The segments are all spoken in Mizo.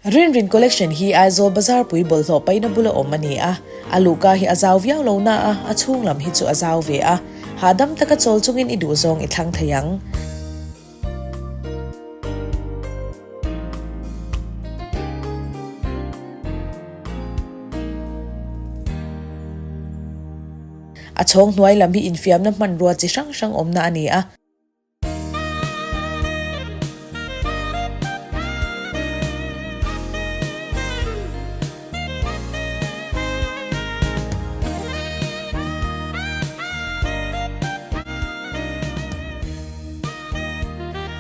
Rinrin Collection hi Aizawl Bazarpui bawlhhlawh paihna bula awm a ni a, a luhka hi a zau viau lo na a, a chhung lam hi chu a zau ve a, hahdam taka chawl chungin i duhzawng i thlang thei ang. A chhawng hnuai lam hi infiamna hmanrua chi hrang hrang awmna a ni a.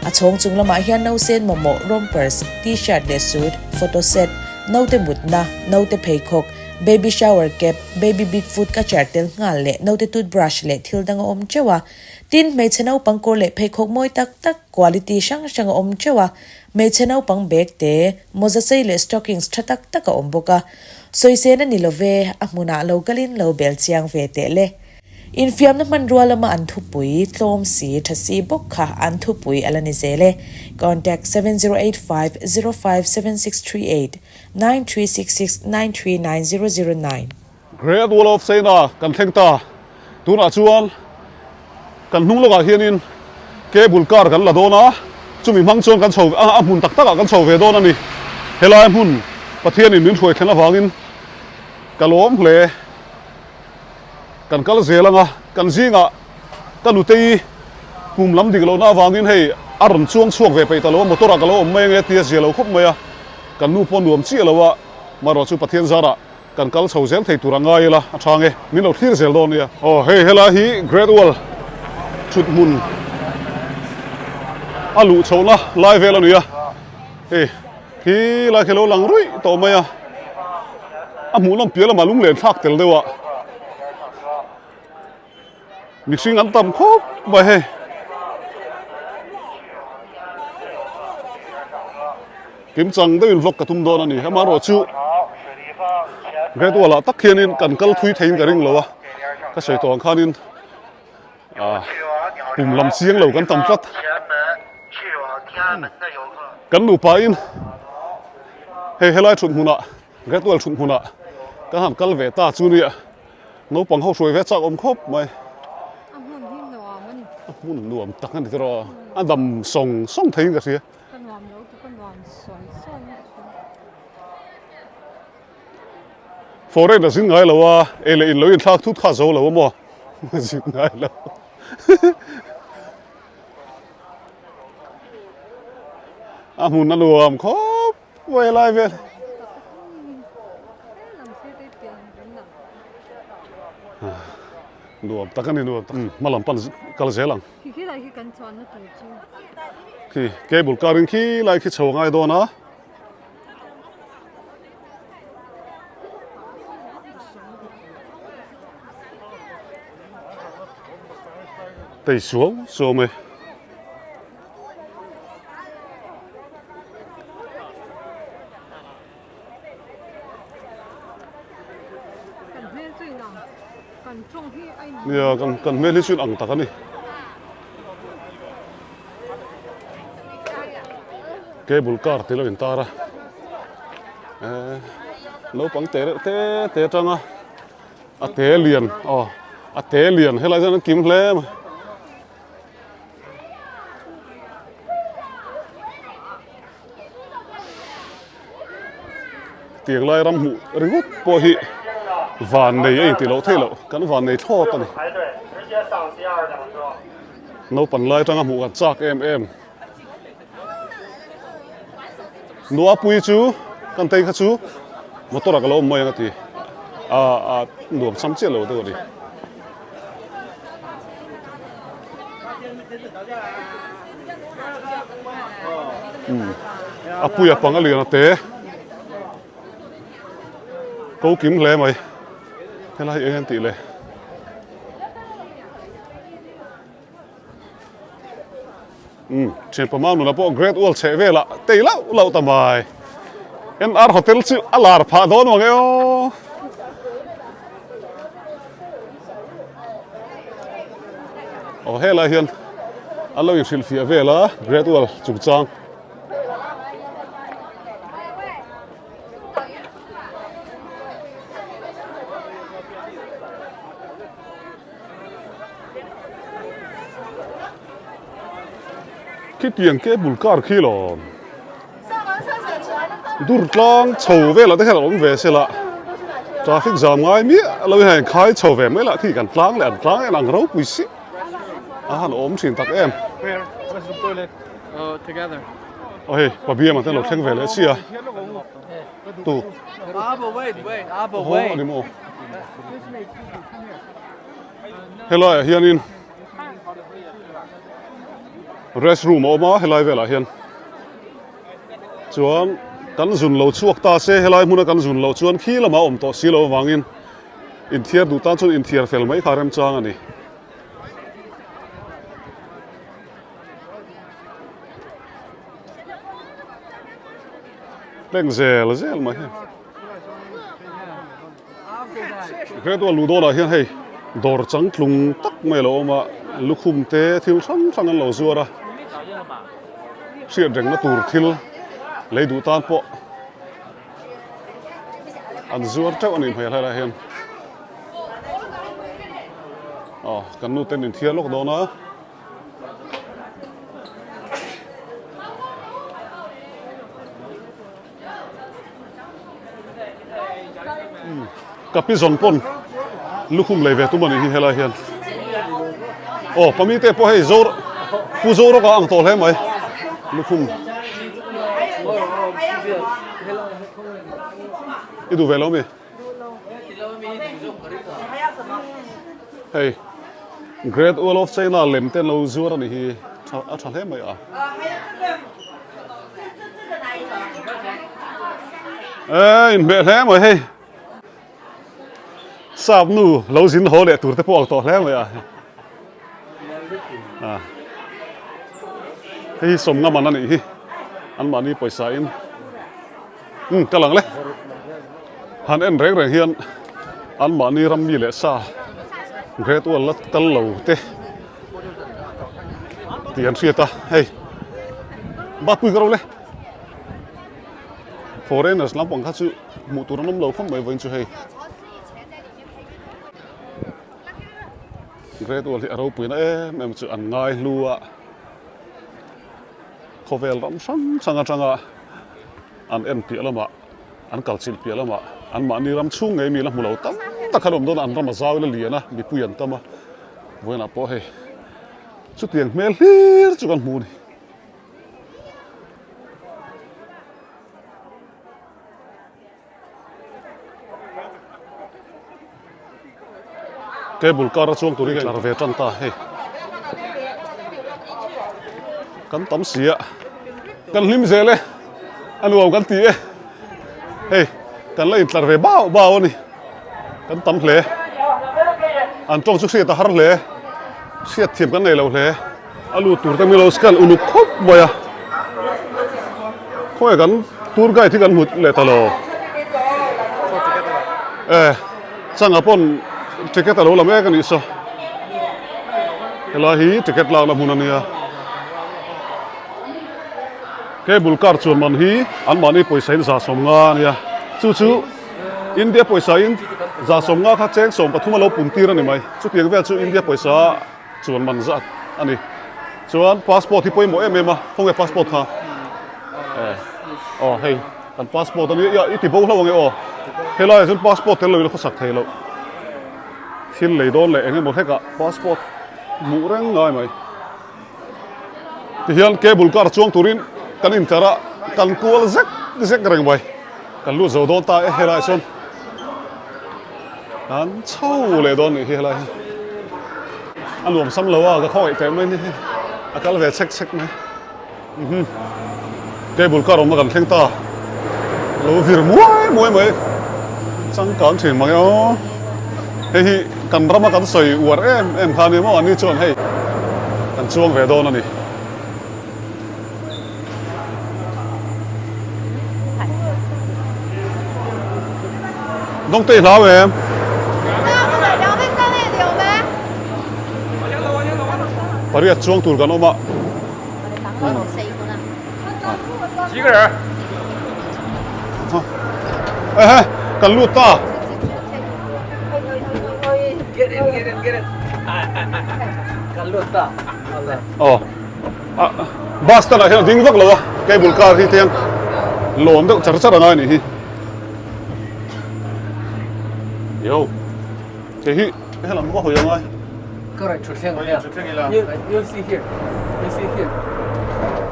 A chhawng chung lamah hian nausen mamawh rompers, t-shirt leh suit, photo set, naute mutna, naute pheikhawk, baby shower cap, baby big foot catcher tel nghal leh naute toothbrush leh thil dang a awm teuh a. Tin, hmeichhe naupang kawr leh pheikhawk mawi tak tak, quality hrang hrang a awm teuh a. Hmeichhe naupang bag te, mawza sei leh stockings tha tak tak a awm bawk a. Sawisên a ni lo ve, a hmunah lo kalin lo bel chiang ve teh le. Infiamna hmanrua lama an thupui, tlawm si, tha si bawk kha an thupui a la ni zel e. Contact, 7085 057638 9366 939009. Great Wall of China kan thleng ta. Tunah chuan kan hnung lawkah hianin cable car kan la dawn a, chumi hmang chuan kan chho a hmun tak takah kan chho ve dawn a ni. Helai hmun Pathianin min hruai thlen avangin ka lawm hle. Kan kal zel ang a, kan zingah ka nutei pum lam dik lohna avangin hei a rawn chuang chhuak ve peih ta lo a, motor ah ka lo awm mai ange tia zia lo khawp mai a, kan nu pawh nuam chiah lo a, marawh chu Pathian zarah Kan kal chho zel thei tur a ngai ila a tha nge min lo thlir zel dawn nia. Aw hei helai hi Great Wall thut hmun a luh chhohna lai vel a ni a, hei khi lai khi a lo lang ruih tawh mai a, a hmuhnawm piah lamah lunglen thlak tel deuh a, mihring an tam khawp mai hei. Kimchang deuhin vlog ka tum dawn a ni. Amaherawhchu Great Wall ah tak hianin kan kal thui theiin ka ring lo a, ka sawi tawh ang khanin ah pum lam chiang lo kan tam tlat. Kan nupain hei helai thut hmunah Great Wall thut hmunah kan han kal ve ta chu nia naupang ho hruai ve chak awm khawp mai. A hmun hi nuam a ni. A hmun nuam tak a ni tiraw a dam sawng sawng theiin ka hria. Ka nuam lo chu ka nuam sawi sawi a chu. Foreign a zin ngai lo a, ei leh in lo inthlak thut kha zo lo a maw? A zin ngai lo. A hmun a nuam khawp mai lai vel. Nuam tak a ni nuam tak. Hma lam pan kal zel ang. Khi khi lai khi kan chuanna tur chu. Khi cable car in khi lai khi chho a ngai dawn a. Tei suau suau mai. Kan hmel chu inang, kan tawng hi a inang. Nia, kan kan hmel hi chu inang tak a ni. Cable car tih lo intar a, eh naupang te reuh te te atanga a te lian aw a te lian helai hian an kim hle mai. Tiang lai ram hmuh ringawt pawh hi van nei a intih loh theih loh kan van nei thlawt a ni. Naupang lai atanga hmuh kan chak em em. Nuapui chu kan tei kha chu motor ah ka lo awm mai ang a ti. A a nuam cham chiah lo deuh a ni. A puia pang a lian a te ko kim hle mai helai eng an tih le um thianpa mau nula pawh great wall chheh velah tei lauh lauh ta mai NR hotel chu a lar phah dawn ang e aw. Aw helai hian an lo inhrilhfiah vel a Great Wall chungchang. Khitiang cable car khi lawm. Dur tlang chho velah te hian a awm ve se la, traffic jam ngai miah lo hian khai chho ve mai lah khi kan tlang leh an tlang en ang ropui si a han awm thin tak em. Aw hei Pabiama te an lo thleng ve leh chiah a tu aw ani maw helai ah hianin Rest room a awm a helai velah hian chuan kan zun lo chhuak ta se helai hmuna kan zun loh chuan khi lamah a awm tawh si loh avangin inthiar duh tan chuan inthiar fel mai kha remchang a ni. Thleng zel zel mai hei. Great Wall luh dawnah hian hei dawr changtlung tak mai a lo awm a, lukhum te thil hrang hrang an lo zuar a, hriat rengna tur thil lei duh tan pawh an zuar teuh a nih hmel helaiah hian. Aw kan nu ten inthiar lawk dawn a. Ka pi zawn pawn lukhum lei ve tum a nih hi helai hian aw pami te pawh hei zo pu zo rawk a ang tawh hle mai lukhum i duh ve lo mi hei Great Wall of China lem te an lo zuar a nih hi a tha hle mai a. Eee inhmeh hle mai hei sap nu lo zin haw leh tur te pawh ang tawh hle mai a hei hi sawmnga man a nih hi anmahni pawisa in umm ka lang le han en reng reng hian anmahni ram mi leh sa Great Wall la kal lo te. Tih an hriat a, hei Bapui ka ro le foreigners lampang kha chu hmuh tur an awm lo khawp mai vawiin chu hei Great Wall hi a ropuina em em chu an ngai hlu a khawvel ram hrang hrang atanga an en piah lamah an kal chilh piah lamah an mahni ram chhung ngei mi la hmu lo tam tak an awm dawn a an ram a zau ila lian a mipui an tam a vawiinah pawh hei chutiang hmel hlir chu kan hmu a ni. Cable car a chuang turin tlar ve tan ta hei kan tam si a kan hlim zel e a nuam kan ti e hei kan la intlar ve bau bau a ni kan tam hle an tawng chu hriat a har hle hriat thiam kan nei lo hle a lut tur te milo scan uluk khawp mai a khawnge kan tour guide hi kan hmu leh ta lo e changa pawn ticket a lo la mek a nih saw helai hi ticket lakna hmun a nia cable car chuan man hi anmahni pawisa in 150 a nia chu chu. India pawisa in 150 kha cheng 13 a lo pun tir a ni mai. Chutiang vel chu India pawisa chuan man zat a ni. Chuan passport hi pawimawh em em a, khawnge passport kha? Eh, aw hei kan passport a nia, i ti bo hlauh ange aw. Helaiah chuan passport tel loin a khawsak thei loh. Thil lei dawn leh eng emaw hlekah passport hmuh reng ngai mai. Tihian cable car chuang turin kan intlar a, kan kual zek zek reng mai. Kan lut zo dawn ta e helai chuan an chho leh dawn nih hi helai hi. A nuam sam lo a ka khawngaih teh mai ni hi a kal ve chhek chhek mai. Mhm cable car awmna kan thleng ta lo vir muai muai mai changkang thin mang e aw. Hei hi kan rama kan sawi uar em em kha a ni maw ani chuan hei kan chuang ve dawn a ni. Dawngte i hlau em? Pariat chuang tur kan awm a. Ehe, kan lut ta. Get in, get in, get in. Kan lut ta. Aw. Bus stand ah hian a ding vak lo a, cable car hi te hian lawn deuh char char a ngai a nih hi. Yo, kei hi helam ka hawi a ngai. Ka raih thutthleng a nia. You you see here. You see here.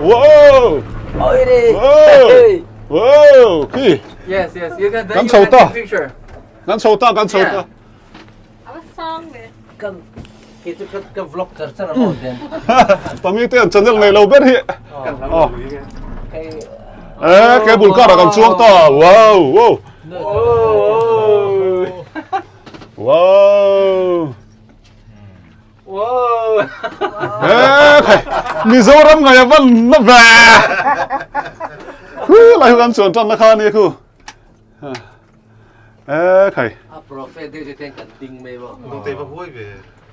Wow! Wow! Wow! Khi. Yes, yes. You can Kan chho ta. Picture. Kan chho ta, kan chho ta. A va sang ve. Kan kei chu ka vlog char char a maw ten. Pami te an channel nei lo ber hi. Kan hlau Eh, cable car ah kan chuang ta. Wow, wow. Wow. Wow. Eh, khai. Mizoram ngai a van na ve. Khu lai kan chuan tan na kha ni khu. Eh, khai. A prophet deuh chu ten kan ding mai maw. Nung te va huai ve.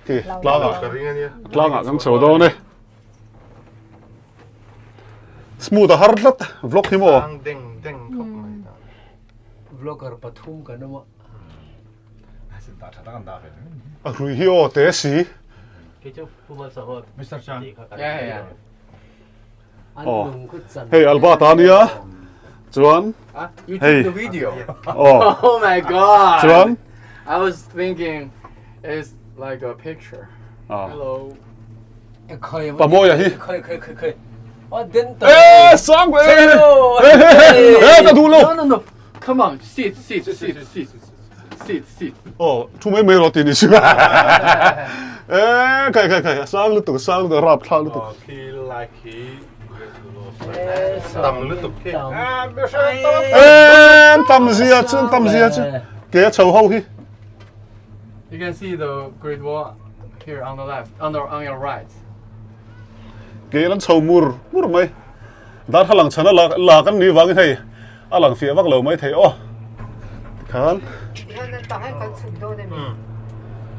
Khi tlangah Ka ring ania. Tlangah kan chho dawn e. Smooth a har tlat vlog hi maw. Tlang deng deng khawp mai ta. Vlogger pathum kan awm a. A hrui hi aw te si. Kei chu Pu Malsawma Mister Chan. tih kha ka ring a. Aw hei Albert a nia chuan You hei took the video. aw Oh my god. chuan I was thinking it's like a picture. Ah. Hello. Pamoia hi Khoi khoi khoi khoi. Oh den to. Eh sang ve eh ka duh lo No no no. Come on, sit sit sit sit. Sit sit. Aw thu mai mai rawh tih ni chu eh khai khai khai a sang lutuk sang lutuk a rap thlak lutuk. Aw khi like hi tam lutuk khi. Eh tam zia chu tam zia chu ke a chho ho hi. You can see the Great Wall here on the left, on the on your right. Ke an chho mur mur mai. Darthlalang chhana la la kan ni vangin hei a lang fiah vak lo mai thei aw tikhan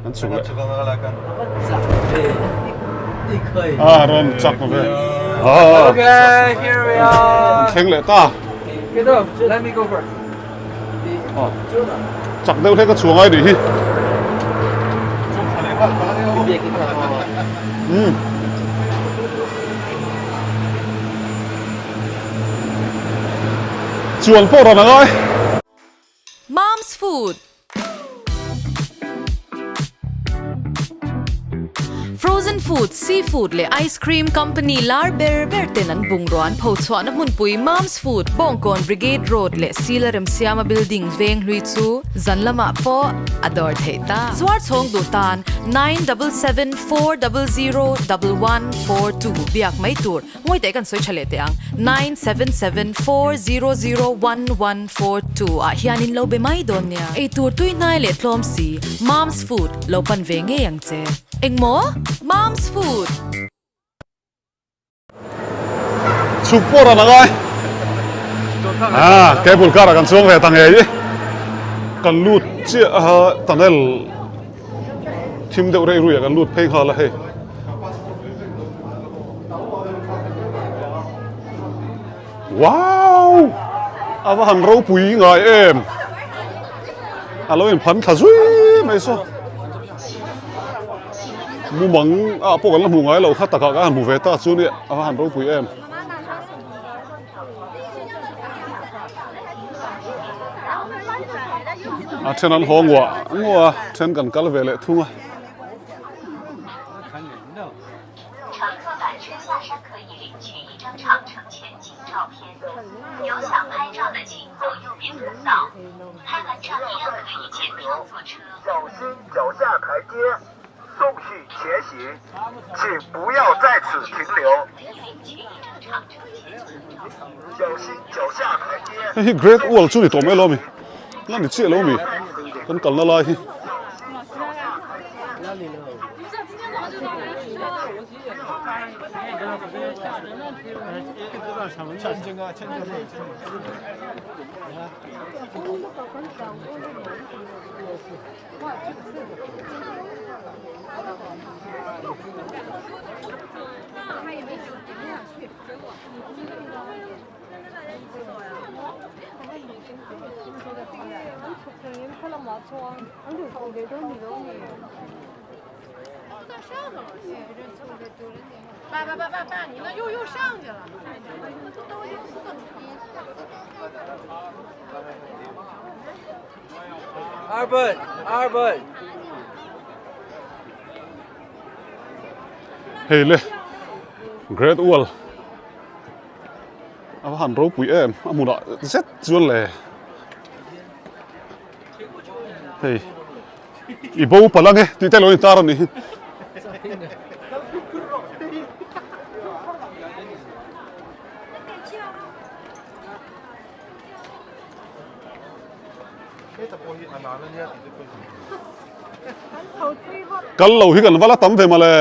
an chhuk leh a rawn chak ve a Okay, here we are. An thleng leh ta. Get up, let me go first. Chak deuh hlek a chhuang ai nih hi. Umm. Chuan pawh rawn a ngai. Mom's Food. Frozen food, seafood leh ice cream company lar ber ber ten an bungraw an pho chhuahna hmunpui Mom's Food, Bawngkawn Brigade Road leh Sila Remsiama Building veng hlui chu zan lamah pawh a dawr theih ta. Zuar chhawng duh tan 9774001142 biak mai tur. Ngawi teh kan sawi tha leh teh ang, 9774001142 ah hianin lo be mai dawn nia. Eitur tui hnai leh tlawm si, Mom's Food lo pan ve ngei ang che. Engmaw? Mom's Food! Chhuk pawh ran a ngai. Ah, cable car ah kan chuang ve ta ngei i. Kan lut chiah a tunnel thim deuh rei ruiah kan lut phei nghal a hei. Wow! A va han ropui ngai em! A lo inphan thla zui mai saw. Mumang ah pawh kan la hmu ngai lo kha takah kan han hmu ve ta chu nia a va han ropui em! A then an haw nguah nguah a, then kan kal ve leh thung a. Hei hi Great Wall chu ni tawh mai lo ami? La ni chiah lo ami? Kan kalna lai hi. Albert Albert. Hei le Great Wall a va han ropui em a hmunah zet chuan le hei i bo palh ange tih te lo intar a ni hi. Kal lo hi kan va la tam ve mawle.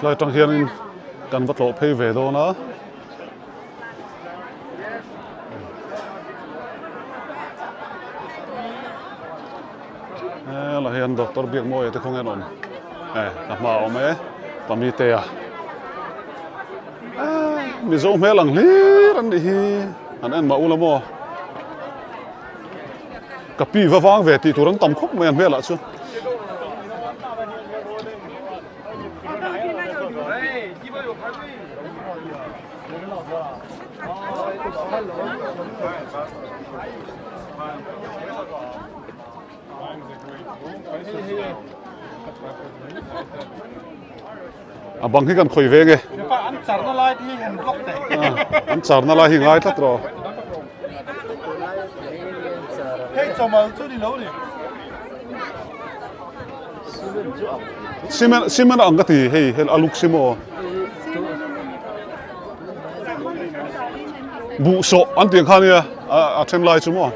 Tlai atang hianin kan va tlawh phei ve dawn a. Helai hian Doctor Biakmawia te khawnge an awm? E ka hma a awm e Pamitea. Mizo hmel ang hlir an nih hi an en mah ula maw ka pi va vang ve tih tur an tam khawp mai a hmelah chu. A bang hi kan khawi ve nge. An charna lai hi han block te. An charna lai hi ngai tlat rawh. Hei chamal chu ni lo ni. Cement cement ang ka ti hei hel aluk simo. Buh sawh an tih ang kha nia a then lai chu maw.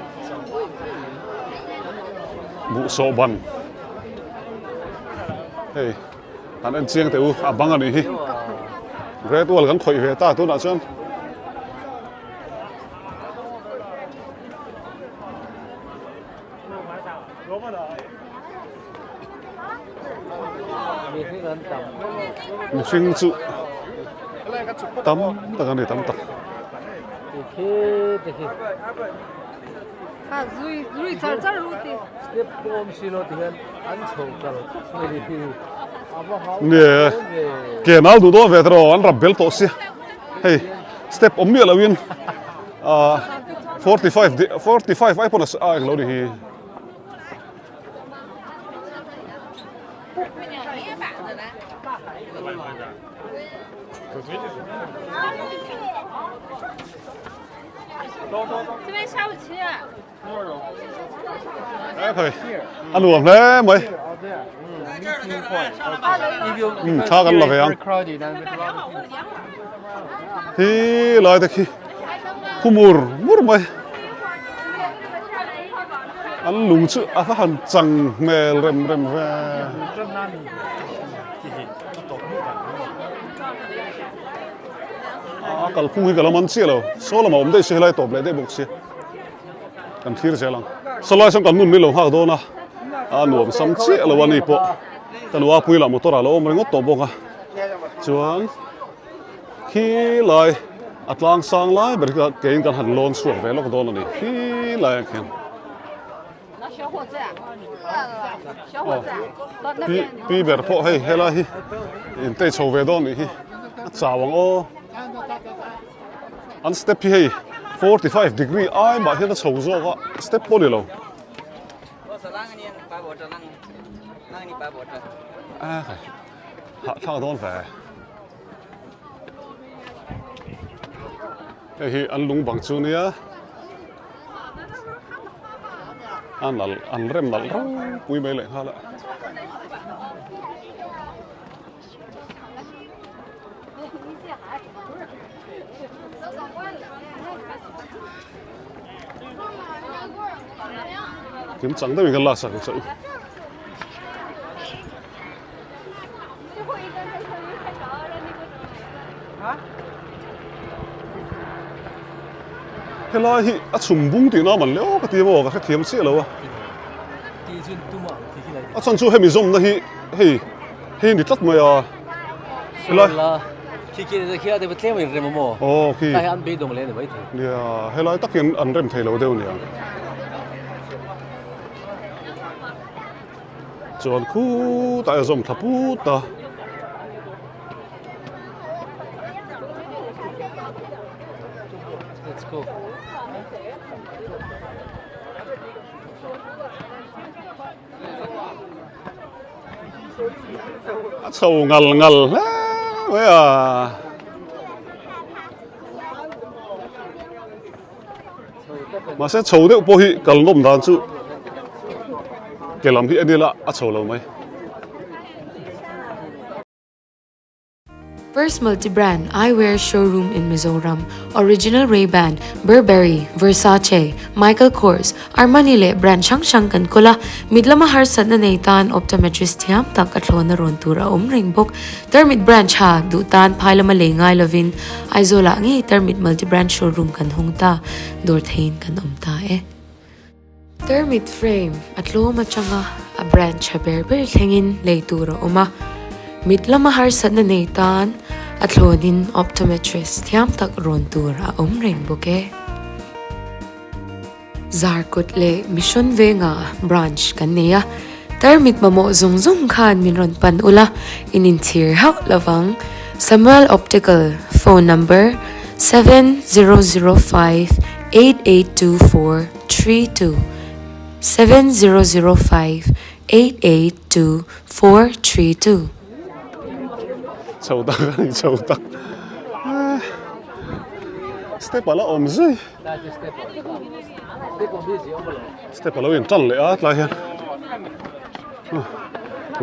Buh sawh ban. Hei an en chiang teh u a bang a nih hi Great Wall kan khawih ve ta tunah chuan mihring chu tam tak a ni tam tak. Kha zui zui char char ru ti. Step pawh awm si lo ti hian an chho kal tawp mai ni hi. A va hau Nge ke nal duh dawn ve ta rawh an rap bel tawh sia. Hei step awm miah lo in ah 45 45 ai pawn a eng lo ni hi. A nuam hle mai. Thla kan la ve ang. Hi lai te khi khu mur mur mai. An lung chu a va han chang hmel rem rem ve. A kalphung hi ka la man chiah lo saw lamah awm daih se helai tawp leh daih bawk sia kan thlir zel ang sawlai sawn kan nun min lo nghak dawn a a nuam sam chiah lo a ni pawh ka nu a pui lah motor ah lo awm ringawt tawh bawk a chuan khi lai a tlang sang lai ber hi keiin kan han lawn chhuak ve lawk dawn a ni khi lai ah khian. Pi pi ber pawh hei helai hi in tei chho ve dawn nih hi a chau ang aw an step hi hei 45 degree ai mah hian a chho zawk a step pawh ni lo hahthlak dawn ve hei hi an lung bang chu nia. A nalh an rem nalh ropui mai leh nghal a. Kim chang deuhin kan lak sak ang che u. Helai hi a chhum bung tih na man le aw ka ti maw ka hrethiam chiah lo a. A chhan chu hemi zawmna hi hei hei ni tlat mai a. Helai aw khi nia helai tak hian an rem thei lo deuh nia. Chuan khutah a zawm thla put a. Let's go. A chho ngal ngal hle mai a. Mahse chho deuh pawh hi kal nawm dan chu ke lam hi en ila a chho lo mai. First multi-brand eyewear showroom in Mizoram, Original Ray-Ban, Burberry, Versace, Michael Kors, Armani leh brand hrang hrang kan kawl a, mit lama harsatna nei tan optometrist thiam tak a thlawna rawn tur a awm reng bawk. Tarmit branch ha duh tan phai lama lei ngai lovin Aizawlah ngei Tarmit multi-brand showroom kan hawng ta, dawr theiin kan awm ta e. Tarmit frame a tlawm atanga a brand tha ber ber thlengin lei tur a awm a, mit lama harsatna nei tan a thlawnin optometrist thiam tak rawn tur a awm reng bawk e. Zarkawt leh Mission Venga branch kan nei a, tarmit mamawh zawng zawng khan min rawn pan ula, in inchhir hauh lovang. Samuel Optical, phone number, 7005 8824 32 7005 882 432. Chho tak a ni chho tak step a la awm zui step a lo in tan leh a tlai hian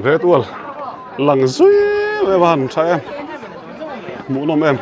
Great Wall lang zui em a han tha em hmuhnawm em.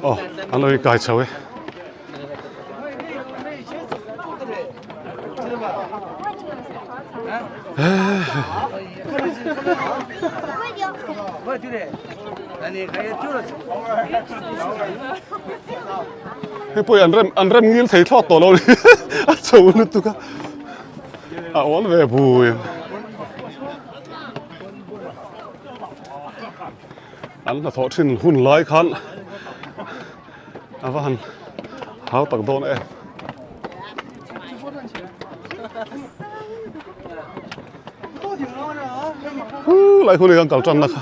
Aw an lo inkai chho e. Hei pawh hi an rem an rem ngil thei thlawt tawh lo a ni a chho lutuk a a awl ve bui. An hnathawh thin hun lai khan a va han hau tak dawn em. Hu lai hun hi kan kal tan na kha.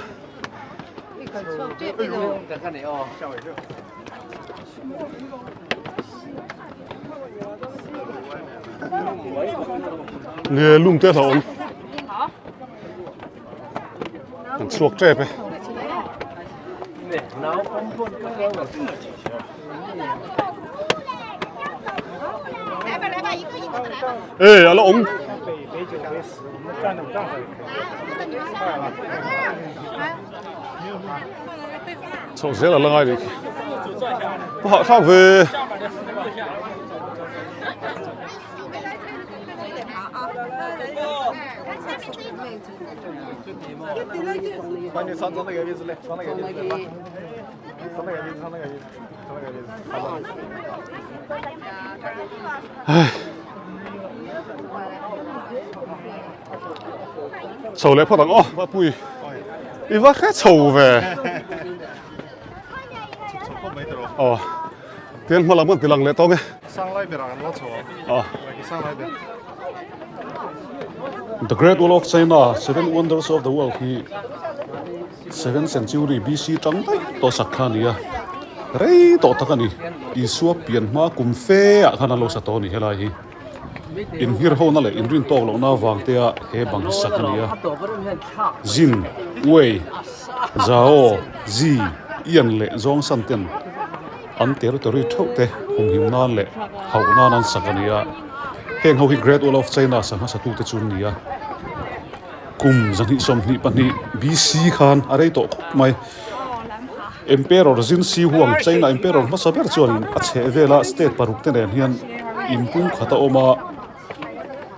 Nge lung te a awm. Kan chhuak tep e. Ê, a la awm. Chho zel a la ngai nih khi. Ka hahthlak ve. Chho leh phawt ang aw va pui i va hre chho ve aw tian hma lam kan ti lang leh tawng e aw The Great Wall of China, Seven Wonders of the World hi Seventh Century BC tang daih tawh sak kha a ni a, rei tawh tak a ni. Isua pian hma kum fe ah khan an lo sa tawh a ni helai hi. Inhir hona leh inrin tawk lohna avang te ah he bang hi sak a ni a. Jin, Wei, Zhao, Ji, Yan leh Zhongshan ten an territory theuh te humhim nan leh hauh nan an sak a ni a. Heng ho hi Great Wall of China sangha satute chu an ni a. Kum 222 BC khan a rei tawh khawp mai. Emperor Jin Shi Huang, China Emperor hmasa ber chuanin a chheh vela state paruk te nen hian inpum khat a awm a.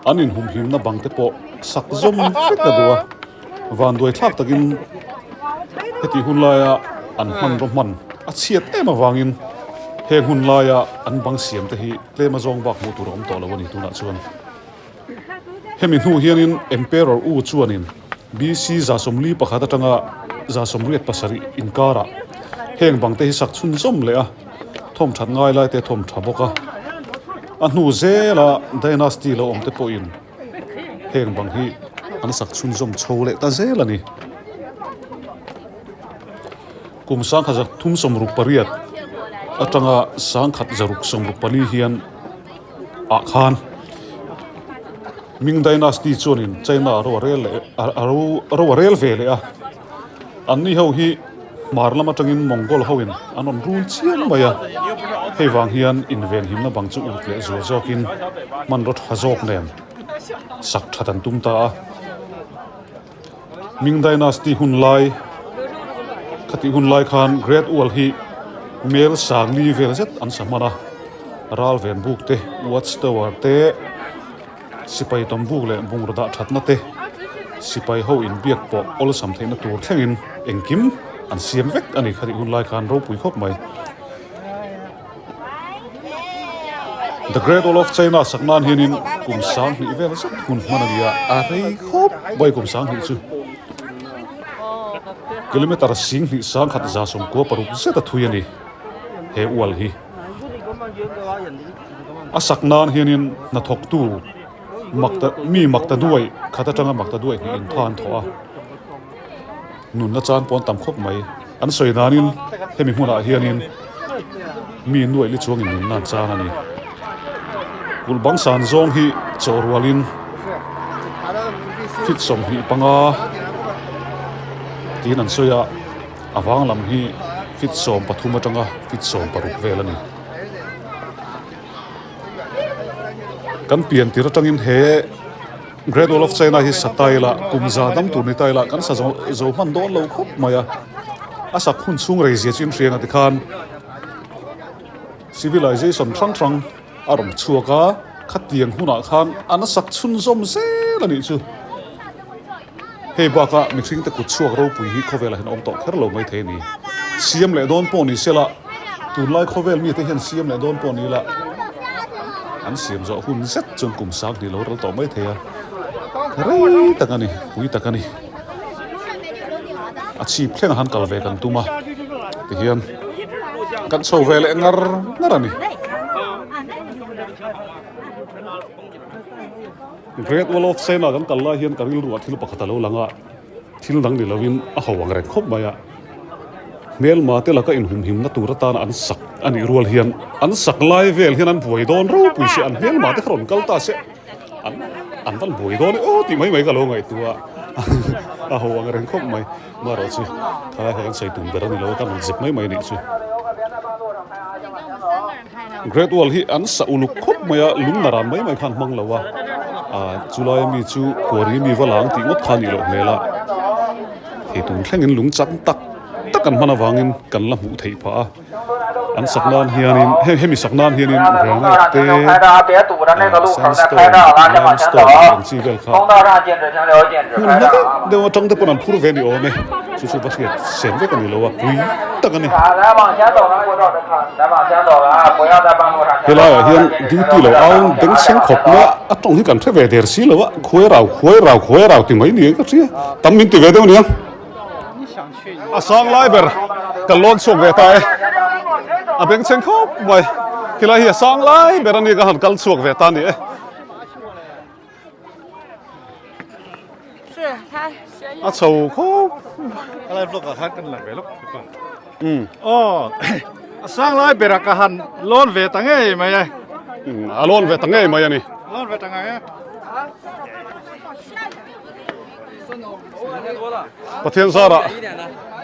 An inhumhimna bang te pawh sak zawm vek a duh a, vanduai thlak takin hetih hun laia an hmanraw hman a chhiat em avangin heng hun laia an bang siam te hi tlem a zawng bak hmuh tur a awm tawh lo a ni tunah chuan. Hemi hnu hianin Emperor U chuanin BC 141 atanga 187 inkarah heng bang te hi sak chhunzawm leh a, thawmthat ngai lai te thawm tha bawk a. A hnu zela dynasty lo awm te pawhin heng bang hi an sak chhunzawm chho leh ta zel a ni. Kum 1368 atanga 1664 hian ah khan Ming Dynasty chuanin China a ro a rel leh a ro a ro a rel ve leh a, anni ho hi hmar lam atangin Mongol hoin an rawn rul chiang mai a, hei vang hian invenhimna bang chu uluk leh zual zawkin hmanraw tha zawk nen sak that an tum ta a. Ming Dynasty hun lai khatih hun lai khan Great Wall hi mel sangli vel zet an sa hman a, ral ven buk te, watch tower te, sipai tawm buk leh bungraw dah thatna te, sipai ho inbiak pawh awlsam theihna tur thlengin engkim an siam vek a ni khatih hun lai khan ropui khawp mai. The Great Wall of China sak nan hianin kum 2000 vel zet hun hman a ni a, a rei khawp mai kum 2000 chu. Kilometer 10 1,196 zet a thui a ni he wall hi. A sak nan hianin hnathawktu makta mi makta duai khat atanga makta duai hnih in tha an thawh a. Nunna chan pawn tam khawp mai. An sawi danin hemi hmunah hianin mi nuaih li chuangin nunna an chan a ni. Kulh bang san zawng hi chaw rualin fit 25 tiin an sawi a, a vang lam hi fit 13 atanga fit 16 vel a ni. Kan pian tir atangin he. Great Wall of China hi sa ta ila, kum za dam tur ni ta ila kan sa zo zo hman dawn lo khawp mai a. A sak hun chhung rei zia chu inhriang a tikhan civilization hrang hrang a rawn chhuak a, khatiang hunah khan an sak chhunzawm zel a nih chu. Hei bakah mihringte kut chhuak ropui hi khawvelah hian a awm tawh kher lo maithei a ni. Siam leh dawn pawh ni sela, tunlai khawvel mite hian siam leh dawn pawh ni ila, an siam zawh hun zet chuan kum 2000 lo ral tawh maithei a. Rei tak a ni, pui tak a ni. A chhip thlengah han kal ve kan tum a, tihian kan chho ve leh ngar ngar a ni. Great Wall of China kan kal lai hian ka rilruah thil pakhat a lo lang a, thil dang ni lovin a ho ang reng khawp mai a. Hmelma te laka inhumhimna tur atana an sak a nih rual hian an sak lai vel hian an buai dawn ropui si, an hmelma te kha rawn kal ta se an an van buai dawn e aw tih mai mai ka lo ngaihtuah a, a ho ang reng khawp mai. Marawh chu thalai kha kan sawi tum ber a ni lo a, kan rawn zep mai mai a nih chu. Great Wall hi an sa uluk khawp mai a, lung naran mai mai khan hmang lo a, ah chulai ami chu kuari mi va lang tih ngawt kha a nih loh hmel a, hei tun thlengin lung chang tak tak an hman avangin kan la hmuh theih phah a, an sak nan hianin heng hemi sak nan hianin granite te ah sandstone limestone ang chi vel kha hmun hla deuh deuh atang te pawn an phur ve ni awm e. Chu chu va hriat sen vek a ni lo a, pui tak a ni. Helaiah hian duty lo au bengchheng khawp mai a, a tawng hi kan hre ve der si lo a, khuai rau khuai rau khuai rau ti mai ni ang ka hria, tam min ti ve deuh nia. A sang lai ber kan lawn chhuak ve ta e, a bengchheng khawp mai, helai hi a sang lai ber a ni ka han kal chhuak ve ta a ni e. A chho khawp. A lai vlog ah khan kan lang ve lawk pa. Um. Aw. A sang lai ber ah ka han lawn ve ta ngei mai e. Um, a lawn ve ta ngei mai a ni. Lawn ve ta ngei e. Pathian zarah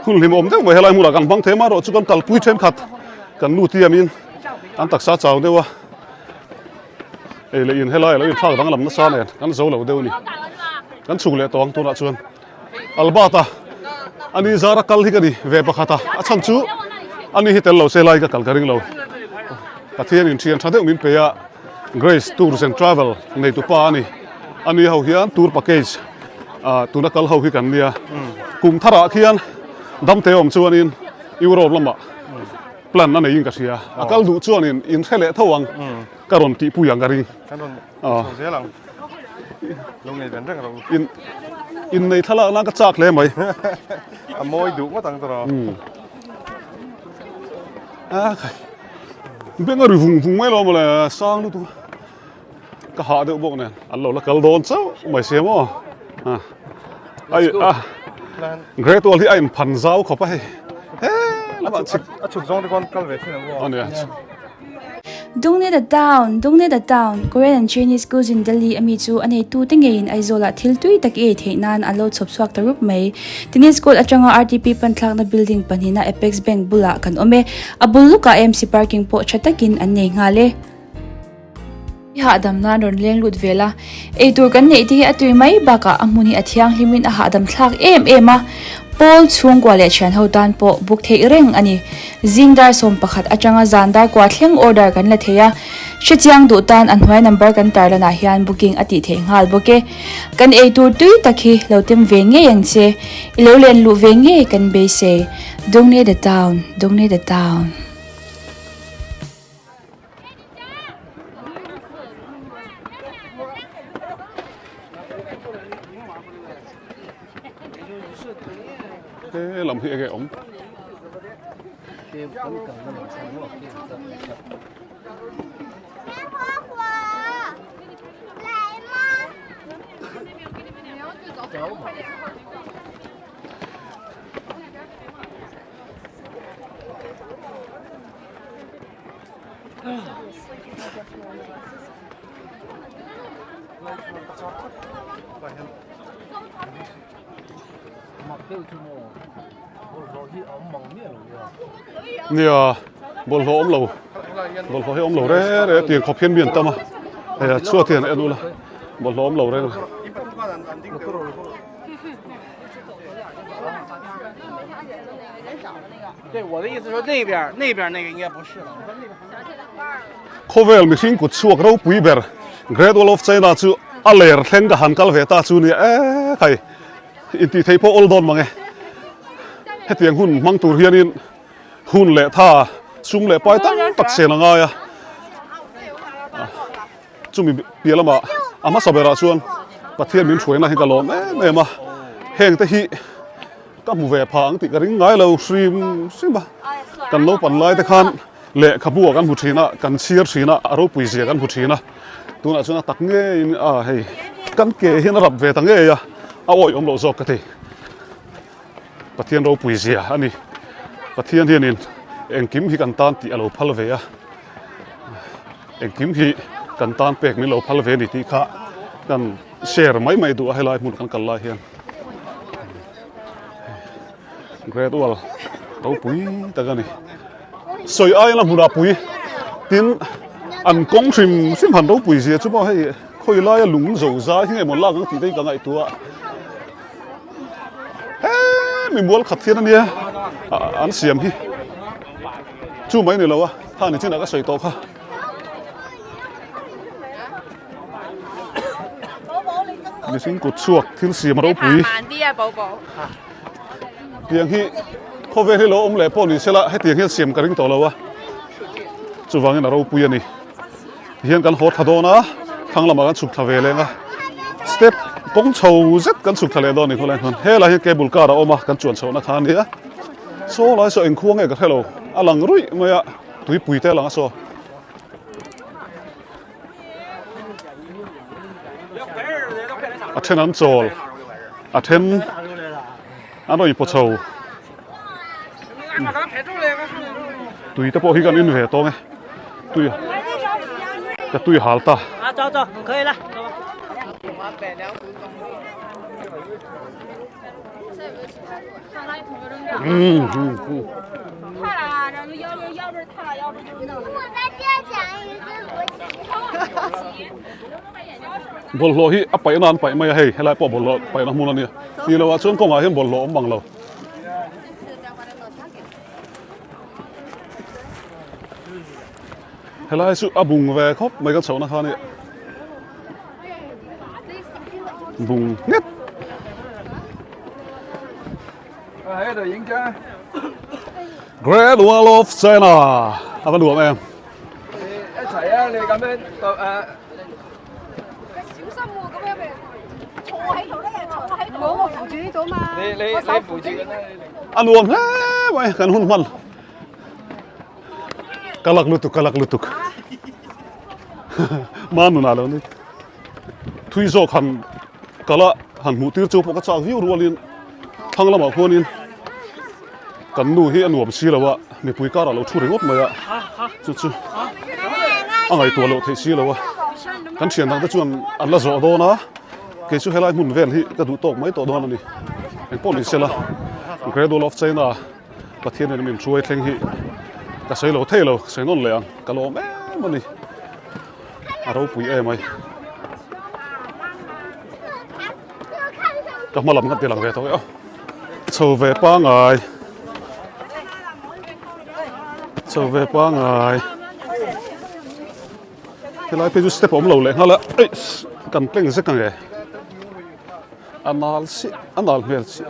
hun hlim awm deuh mai helai hmunah kan hmang thei a, amaherawhchu kan kalpui thenkhat kan nu tiamin an taksa chau deuh a. Ei leh in helai a lo inthlak danglam nasa nen kan zo lo deuh a ni. Kan chhuk leh tawh ang tunah chuan Albert-a ani zara kal hi ka ni ve pakhat a, a chhan chu ani hi tel lo se lai ka kal ka ring lo. Pathian in thian tha deuh min pe a, Grace Tours and Travel nei tu pa a ni. Ani ho hian tour package ah tuna kal ho hi kan nia. Kum tharah khian damte awm chuanin Europe lamah plan a neiin ka hria. A kal duh chuanin in hre leh tho ang ka rawn tihpui ang ka ring. Kan rawn chho zel ang. Lo ngei ven reng rawh u. In innei thlalak nan ka chak hle mai. A mawi duh ngawt ang tawh. A khai. Beng a ri vung vung mai lo mawle sang lutuk a. Ka hah deuh bawk nen an lo la kal dawn chauh mai sia maw. Ai a Great Wall hi a in phan zau khawp a hei. He lamah chhip a chhuk zawng te khawn kal ve thin ang u. Ania. Dungnet a town, Dungnet a town, Korean and Chinese cuisine Delhi ami chu a neitu te ngeiin Aizawlah thil tui tak i ei theih nan an lo chhawp chhuak ta rup mai. Tennis court atanga RTP panthlakna building pahnihna Apex Bank bulah kan awm e. A bul lukah AMC parking pawh tha takin an nei nghal e. I hahdam nan rawn leng lut vel a, eitur kan neih te hi a tui mai bakah a hmun hi a thianghlimin a hahdam thlak em em a, Paul chhungkua leh thian ho tan pawh buk theih reng a ni. Zing dar 11 atanga zan dar kua thleng order kan la thei a, hrechiang duh tan a hnuai number kan tarlanah hian booking a tih theih nghal bawk e. Kan eitur tui tak hi lo tem ve ngei ang che, i lo len luh ve ngei kan beisei. Dongne the town, Dongne the town. He lam hi enge awm? Nia bawlhhlawh awm lo bawlhhlawh hi awm lo re re tiang khawp hian mi an tam a hei a chhuat hian en ula bawlhhlawh awm lo reng a. Khawvel mihring kut chhuak ropui ber Great Wall of China chu a ler thleng ka han kal ve ta chu nia e khai intih theih pawh awl dawn mang e. Hetiang hun hmang tur hianin hun leh tha sum leh pai tam tak sen a ngai a. Chumi piah lamah a hmasa berah chuan Pathian min hruaina hi ka lawm em em a, heng te hi ka hmu ve phah ang tih ka ring ngai lo hrim hrim a, kan naupang lai te khan lehkhabu ah kan hmu thin a, kan chhiar thin a, a ropui zia kan hmu thin a, tunah chuan a tak ngeiin a hei kan ke hian a rap ve ta ngei a, a awih awm loh zawk ka ti. Pathian ropui zia a ni, Pathian hianin engkim hi kan tan tih a lo phal ve a. Engkim hi kan tan pek min lo phal ve a ni tih kha kan share mai mai duh a helai hmun kan kal lai hian Great Wall ropui tak a ni. Sawi aiin a hmunah pui tin an kawng hrim hrim han ropui zia chu maw hei khawi laia lung zo zai hi nge maw lak ang tih te hi ka ngaihtuah a he mi mual khat hian a nia an siam hi. Chu mai ni lo a, kha ni chinah ka sawi tawh kha. Mihring kut chhuak thil siam ropui. Tiang hi khawvel hi lo awm leh pawh ni sela hetiang hian siam ka ring tawh lo a. Chuvangin a ropui a ni. Tihian kan haw thla dawn a, thlang lamah kan chhuk thla ve leng a. Step kawng chho zet kan chhuk thla leh dawn a ni khawlai chuan. Helai hi cable car a awm a, kan chuan chhohna kha a ni a. Saw lai saw engkhua nge ka hre lo, a lang ruih mai a, tuipui te a lang a saw. A then an chawl, a then an rawn inpaw chho. Tui te pawh hi kan in ve tawng e, tui ka tui hal ta. Bawlhhlawh hi a paihna an paih mai a hei helai pawh bawlhhlawh paihna hmun a nia tih loh ah chuan kawngah hian bawlhhlawh awm bang lo. Helai chu a bung ve khawp mai ka chhohna kha a ni. Bung nghet. Great Wall of China a va nuam em. A nuam hle mai kan hun hman. Ka lak lutuk ka lak lutuk. Ma nunah lo ni. Thui zawk han kal a han hmuh tir chu pawh ka chak viau rualin thlang lamah khuanin kan nu hi a nuam si lo a mipui karah lo thu ringawt mai a chu chu a ngaihtuah loh theih si lo a kan thian dang te chuan an la zawh dawn a kei chu helai hmun vel hi ka duh tawk mai tawh dawn a ni engpawh ni sela Great Wall of China Pathian in min hruai thleng hi ka sawi lo thei lo sawi nawn leh ang ka lawm em a ni. A ropui em ai. Ka hma lam kan ti lang ve tawh e aw. Chho ve pangai. Chho ve pangai. Helai phei chu step a awm lo leh nghal a. Ei kan tleng zek ang e. A nal si a nal hmel si.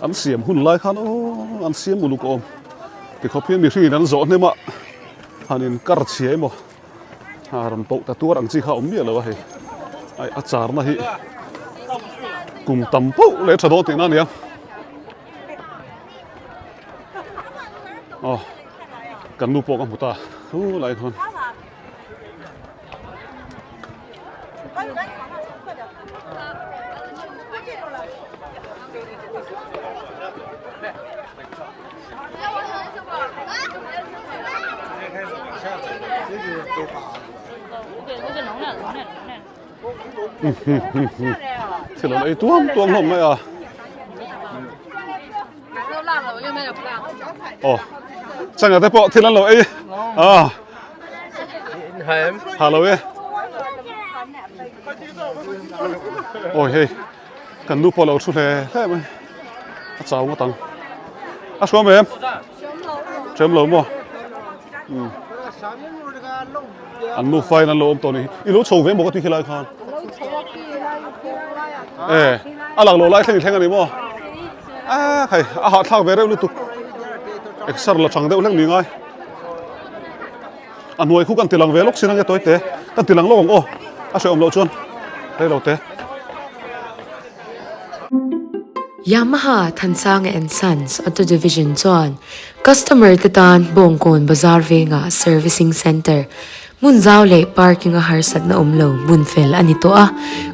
An siam hun lai khan aw an siam uluk awm tikhawp hian mihring in an zawh hnem a han in kar chhia emaw a rawn poh ta tuar ang chi kha a awm miah lo a hei ai a char na hi kum tam poh leh tha dawn tihna a nia aw kan nu pawh ka hmu ta thu lai khan. Thil an ei tuam tuam hlawm mai a. Aw changa te pawh thil an lo ei a ha lo e awi hei kan nu pawh lo thu hle hle mai a chau ngawt ang a hruam em hruam lo maw an nu fain an lo awm tawh ni i lo chho ve maw ka ti khilai khan e a lak lo lai thleng thleng a ni maw a hei a hahthlak ve reuh lutuk exer la chang deuh hlek ni ngai a hnuai khu kan ti lang ve lawk sin ange tawi te kan ti lang lawk ang aw a hrehawm loh chuan rei lo te. Yamaha Thansanga and Sons Auto Division chuan customer te tan Bawngkawn Bazar vengah Servicing Centre hmun zau leh parking a harsatna awm lo hmun fel a ni tawh a.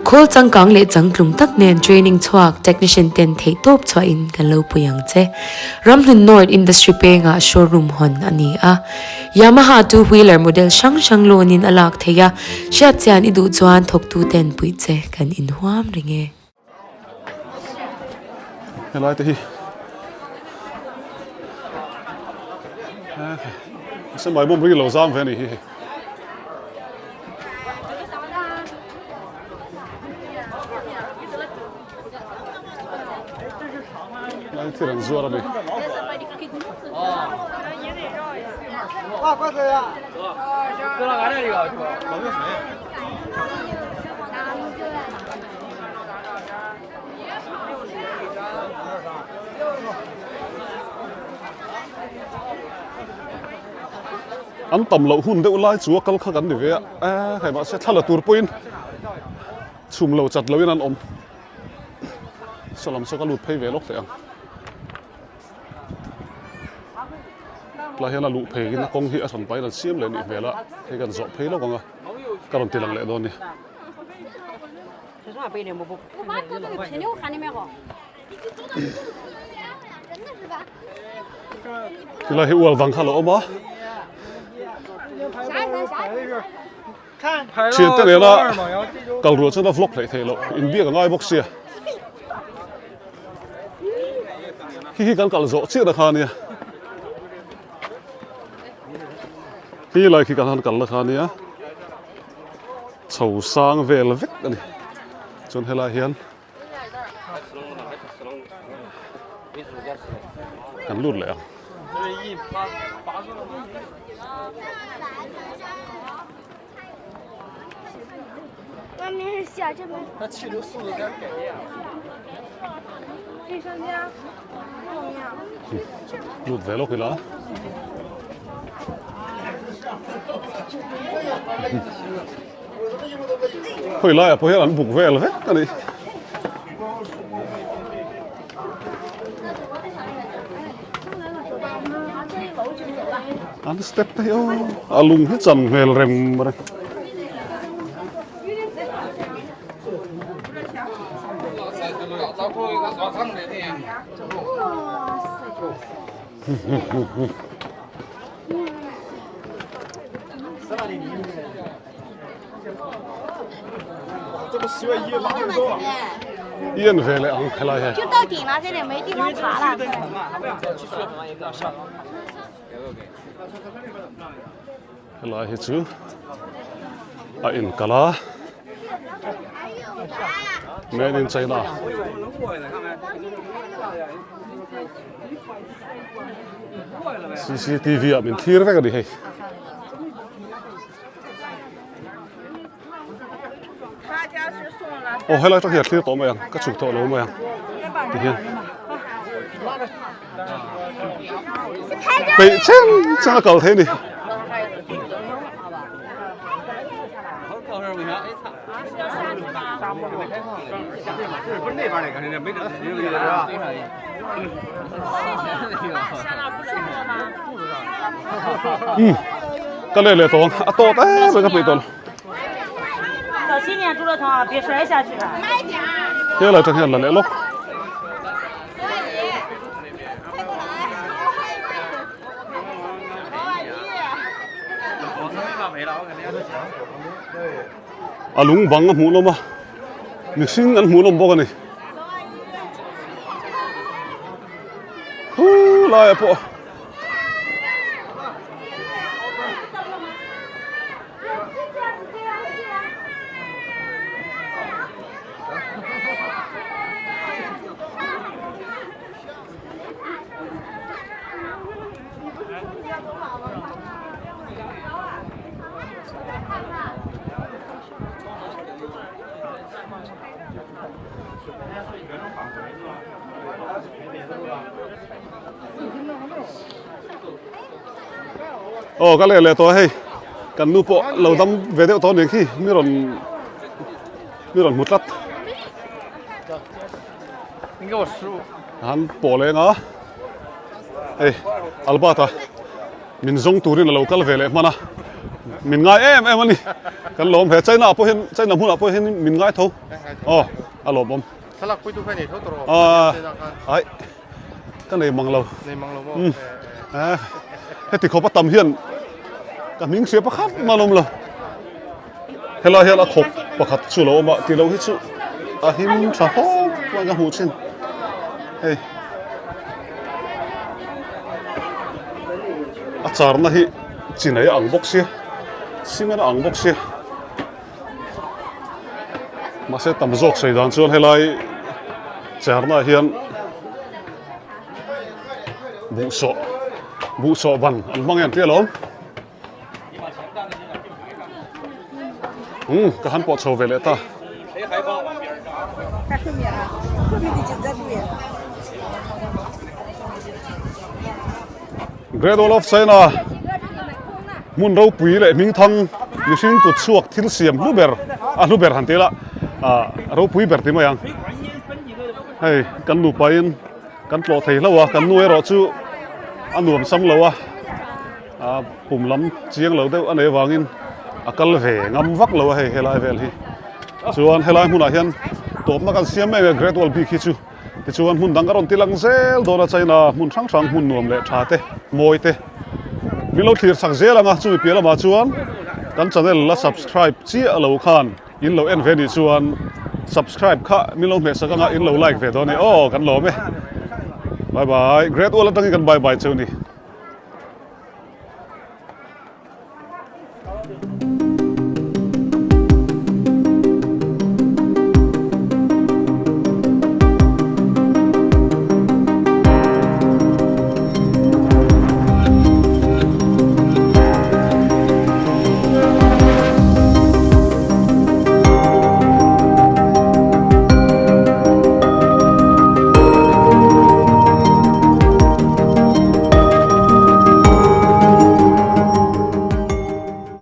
Khawl changkang leh changtlung tak nen training chhuak technician ten theihtawp chhuahin kan lo pui ang che. Ramhlun North Industry pengah showroom hawn a ni a. Yamaha two wheeler model hrang hrang loan in a lak theih a, hriat chian i duh chuan thawktu ten puih che kan inhuam reng e. Helai te hi Semai bawm ri lo zam ve a nih hi hei. Lai thil an zuar a ni. An tam loh hun deuh lai chu a kal kha kan ni ve a, hei mahse thla la tur pawhin chhum lo chat loin an awm. Saw lam saw ka lut phei ve lawk teh ang. Tlai hian a luh phei in a kawng hi a hran pahin an siam leh nih hmel a, hei kan zawh phei lawk ang a, ka rawn ti lang leh dawn a ni. Tilai hi ual vang kha a lo awm a. Thiante nena kal ruah chuan a vlog hleih theih loh, inbiak a ngai bawk sia. Khi khi kan kal zawh chiah na kha ania. Khi lai khi kan han kal na kha ania. Chho sang vel vek a ni. Chuan helai hian kan lut leh ang. Lut ve lawk ila. Khawi laiah pawh hian an buk vel vek a ni. An step te hi aw a lung hi chan hmel reng reng. Ian ve leh ang helai hi. Helai hi chu a inkal a Made in China. CCTV ah min thlir vek a ni hei. Aw helai tak hi a thlir tawh mai ang ka chhuk tawh lo mai ang tihian peih chen chen a kal thei a ni. Ka leh leh tawh ang a tawt em em ka peih tawh lo. Helai tang hian la leh lawk. A lung bang a hmuh nawm a mihring an hmuh nawm bawk a ni khu laiah pawh. Aw ka leh leh tawh a hei kan nu pawh lo dam ve deuh tawh aniang khi mi rawn mi rawn hmu tlat. An pawh leng a hei Albert a min zawng turin a lo kal ve leh hman a min ngai em em a ni kan lawm he China ah pawh hian China hmunah pawh hian min ngai tho aw a lawmawm Thlalak puitu kha nei tho tawh rawh ai ka nei mang lo nei mang lo maw heti khawp a tam hian ka hming hria pakhat mah lawm lo helai hian a khawp pakhat chu lo awm a tih loh hi chu a him tha hlawp mai ka hmuh thin hei a charna hi chi nei a ang bawk sia cement a ang bawk sia. Mahse tam zawk sawi dan chuan helai charna ah hian buhsawh buhsawh ban an hmang em tih alawm umm ka han pawh chho ve leh ta. Great Wall of China hmun ropui leh hmingthang mihring kut chhuak thil siam hlu ber a hlu ber han tih ila ah ropui ber ti mai ang hei kan nupa in kan tlawh thei hlauh a kan nu erawh chu a nuam sam lo a ah pum lam chiang lo deuh a nei avangin a kal ve ngam vak lo a hei helai vel hi chuan helai hmunah hian tawpna kan siam em em Great Wall bik hi chu. Tichuan hmun dang ka rawn ti lang zel dawn a China hmun hrang hrang hmun nuam leh tha te mawi te min lo thlir chak zel ang a chumi piah lamah chuan kan channel la subscribe chiah lo khan in lo en ve nih chuan subscribe kha min lo hmehsak anga in lo like ve dawn a ni aw kan lawm e bye bye Great Wall atangin kan bye bye cheu ni.